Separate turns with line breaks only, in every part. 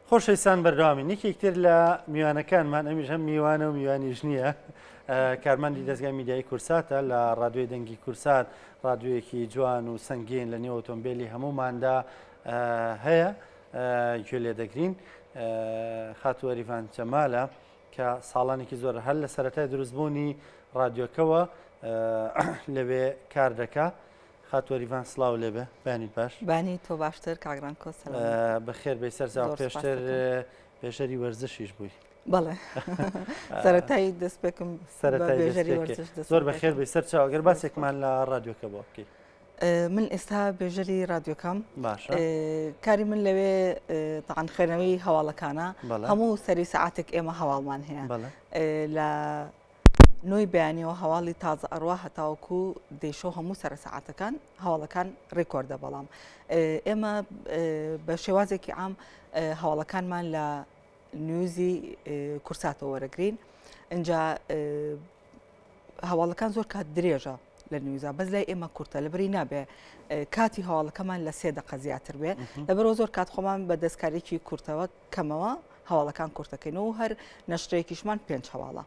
خۆشەویستان بەردەوامین یەکێک تر لە میوانەکانمان ئەمیش هەم میوانە و میوانیش نییە کارمەندی دەزگای میدیایی کورساتە لە ڕادیۆی دەنگی کورسات ڕادیۆیەکی جوان و سەنگین لە نێو ئۆتۆمبیلی هەمووماندا هەیە گوێ لێ دەگرین خاتوو ئەریڤان جەمالە کە ساڵانێکی زۆر هەر لە سەرەتای دروستبوونی ڕادیۆکەوە لەوێ کار دەکا خاتوو ئەریڤان سڵاو لێبێ بەیانیت باش.
بەیانی تۆ باشتر کاک ڕەنکۆ سەلام.
بەخێر بێی سەرچاو پێشتر بێژەری وەرزشیش بووی.
بەڵێ سەرەتای دەستپێکم
سەرەتای بێژەری وەرزش زۆر بەخێر بێی سەرچاو ئەگەر باسێکمان لە ڕادیۆکە بۆ بکەی.
من ئێستا بێژەری ڕادیۆکەم کاری من لەوێ تاعاان خوێنەوەی هەواڵەکانە هەموو سەری سەعاتێک ئێمە هەواڵمان هەیە لە نۆی بەیانیەوە هەواڵی تازە ئەڕوا هەتاوەکو دەی شەو هەموو سەرە سەعاتەکان هەواڵەکان ڕیکۆردە بەڵام ئێمە بە شێوازێکی عام هەواڵەکانمان لە نیوزی کورساتەوە وەرەگرین ئینجا هەواڵەکان زۆر کات درێژە لە نیوزا بەس لای ئێمە کورتە لەبری نابێ کاتی هەواڵەکەمان لە سێ دقە زیاتر بێ لەبەرەوە زۆر کات خۆمان بە دەستکارێکی کورتەوە کەمەوە هەواڵەکان کورتەکەین و هەر نەشرەیەکیشمان پێنج هەواڵە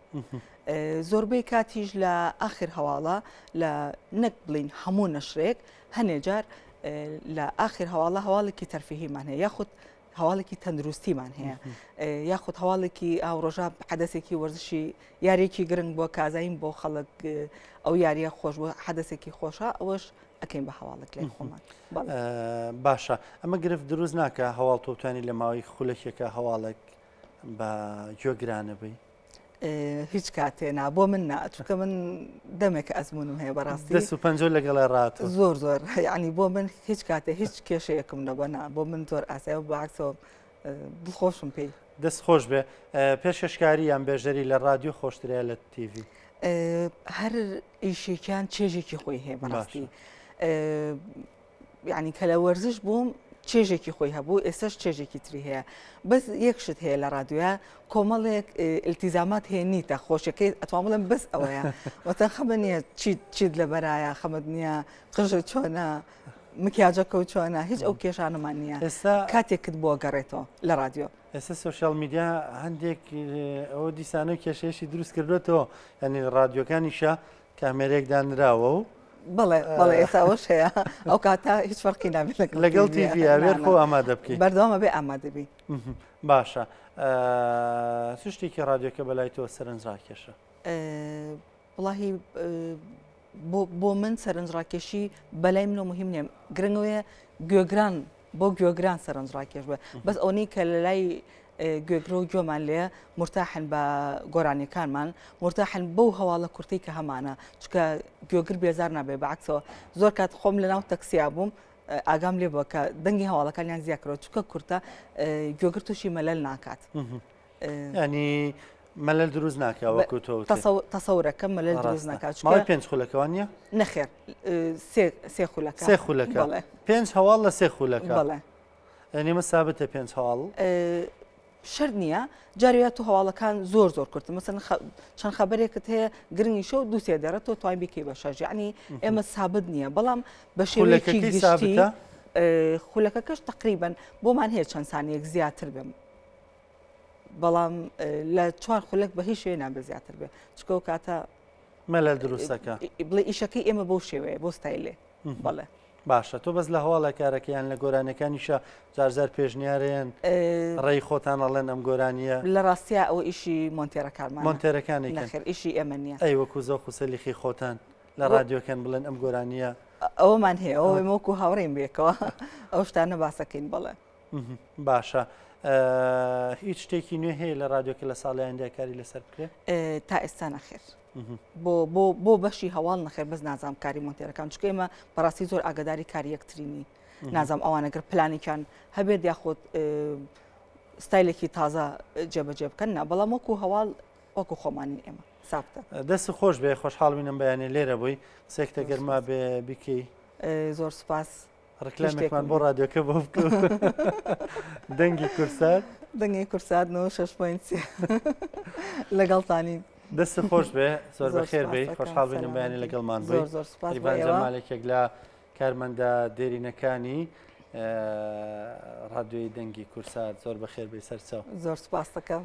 زۆربەی کاتیش لە ئاخر هەواڵە لە نەک بڵین هەموو نەشرێک هەنێ جار لە ئاخر هەواڵە هەواڵێکی تەرفیهیمان هەیە یاخود هەواڵێکی تەندروستیمان هەیە یاخود هەواڵێکی ئاو ڕۆژە حەدەسێکی وەرزشی یاریێکی گرنگ بۆ کازین بۆ خەڵک ئەو یاریە خۆش بۆ حەدەسێکی خۆشە ئەوەش ئەکەین بە هەواڵێک لای خۆمان.
باشە ئەمە گرفت دروست ناکە هەواڵ تۆ بتوانانی لە ماوەی خولەکێکە هەواڵێک بە گوێگرانە بی؟
هیچ کاتێ نا بۆ من نا چونکە من دەمێکە ئەزمونم هەیە بەڕاستی
دەست و پەنجۆ لەگەڵ ڕات
زۆر زۆر یعنی بۆ من هیچ کاتێ هیچ کێشەیەکم نەبە نا بۆ من زۆر ئاسایە و بەعکسەوە دڵخۆشم پێی.
دەست خۆش بێ پێشکەشکاری یان بێژەری لە ڕادیۆ خۆشترە لە تیڤی؟
هەر ئیشێکیان چێژێکی خۆی هەیە بەڕاستی یعنی کە لە وەرزش بووم چێژێکی خۆی هەبوو ئێستش چێژێکی تری هەیە بەس یەک شت هەیە لە ڕادوە کۆمەڵێک التیزامات هەیە نیتە خۆشەکەی ئەتوان بڵێم بەس ئەوەیە وەتەن خەمە نییە چیت چیت لە بەرایە خەمت نییە قژە چۆنە مکیاجەکە و چۆنە هیچ ئەو کێشانەمان نییە
ئێستا
کاتێکت بۆ گەڕێتەوە لە ڕادیۆ.
ئێستا سۆشیال میدیا هەندێک ئەوە دیسانە کێشەیەشی دروست کردوێتەوە یعنی لە ڕادیۆکانیشە کامێرێک دانراوە و
بەڵێ بەڵێ ئێستا ئەوەش هەیە ئەو کاتە هیچ فەرقی نابێت
لەگەڵ لەگەڵ تیڤی ئەوێ خۆ ئامادە بکەیت
بەردەوامە بێ ئامادەبی
باشە چ شتێکی ڕادیۆکە بەلای تۆ سەرنجڕاکێشە؟
وڵاهی بۆ من سەرنجڕاکێشی بەلای منەوە مهم نییە گرنگەوەیە گوێگران بۆ گوێگران سەرنجڕاکێش بێ بەس ئەوەی کە لە لای گوێگرە و گوێمان لێ مرتاحن بە گۆرانیەکانمان مرتاحن بەو هەواڵە کورتەی کە هەمانە چکە گوێگر بێزار نابێ بەعکسەوە زۆر کات خۆم لە ناو تەکسیا بووم ئاگام لێ بووە کە دەنگی هەواڵەکانیان زیاکرەوە چکە کورتە گوێگر تووشی مەلەل ناکات.
ینی مەلەل دروست ناکە وەکو تۆ
تەسەورەکەم مەلەل دروست ناکات
ماوەی پێنج خولەکەوە نییە
نەخێر سێ خولەکە
سێ خولەکە پێنج هەواڵ لە سێ خولەکە بەڵێ یعنی مە سابتە پێنج هەواڵ
شەرت نییە جاریات و هەواڵەکان زۆر زۆر کورتن مەسەن چەند خبرێکت هەیە گرنگی شەو دوو سێ دەرە تۆ توانین بیکەی بە شەش یعنی ئێمە سابت نییە بەڵام بە شێوەیەکی گشتی خولەکەکەش تقریبن بۆمان هەیە چەند سانیەک زیاتر بم بەڵام لە چوار خولەک بە هیچ شوێ نابێ زیاتر بێ چکە و کاتە
مەلە دروستەکە
بڵێ ئیشەکەی ئێمە بەو شێوەیە بۆ ستایلێ بەڵێ
باشە تۆ بەس لە هەواڵە کارەکەیان لە گۆرانەکانیشە جارجار پێشنیارێن ڕێی خۆتان ئەڵێن ئەم گۆرانیە
لە ڕاستیا ئەوە ئیشی مۆنتێرەکانمان
مۆنتێرەکانی
نەخێر ئیشی ئێمە نییە
ئەی وەکو زۆ خوسەلیخی خۆتان لە ڕادیۆکەن بڵێن ئەم گۆرانیە
ئەومان هەیە ئەوە وەکو هاوڕێن بێکەوە ئەو شتانە باسەکەین بەڵێ
باشە هیچ شتێکی نوێ هەیە لە رادیۆکە لە ساڵیاندا کاری لەسەر بکرێت
تا ئێستا نەخێر بۆ بۆ بۆ بەشی هەواڵ نەخێر بەس نازام کاری مۆنتێرەکان چکە ئێمە بەڕاستی زۆر ئاگداری کاری یەکترینی نازام ئەوانەگەر پلانێکیان هەبێت یاخود ستایلێکی تازە جێبەجێ بکەن نا بەڵام وەکو هەواڵ وەکو خۆمانین ئێمە سابتە
دەست خۆش بێ خۆشحاڵ بینم بەیانێ لێرە بووی قسێکتە گەرما بێ بیکەی
زۆر سپاس
ڕکلامێکمان بۆ ڕادیۆکە بۆ بکە دەنگی کورسات
دەنگی کورسات 96.3 لەگەڵتانین
دەست خۆش بێ زۆر بەخێر بێ خۆشحاڵ بینم بەیانی لەگەڵمان
بووی زۆر زۆر سپاس
جەمالێکێک لە کارمەندە دێرینەکانی. ڕادیۆی دەنگی کورسات زۆر بەخێر بێی سەرچاو.
زۆر سوپاست دەکەم.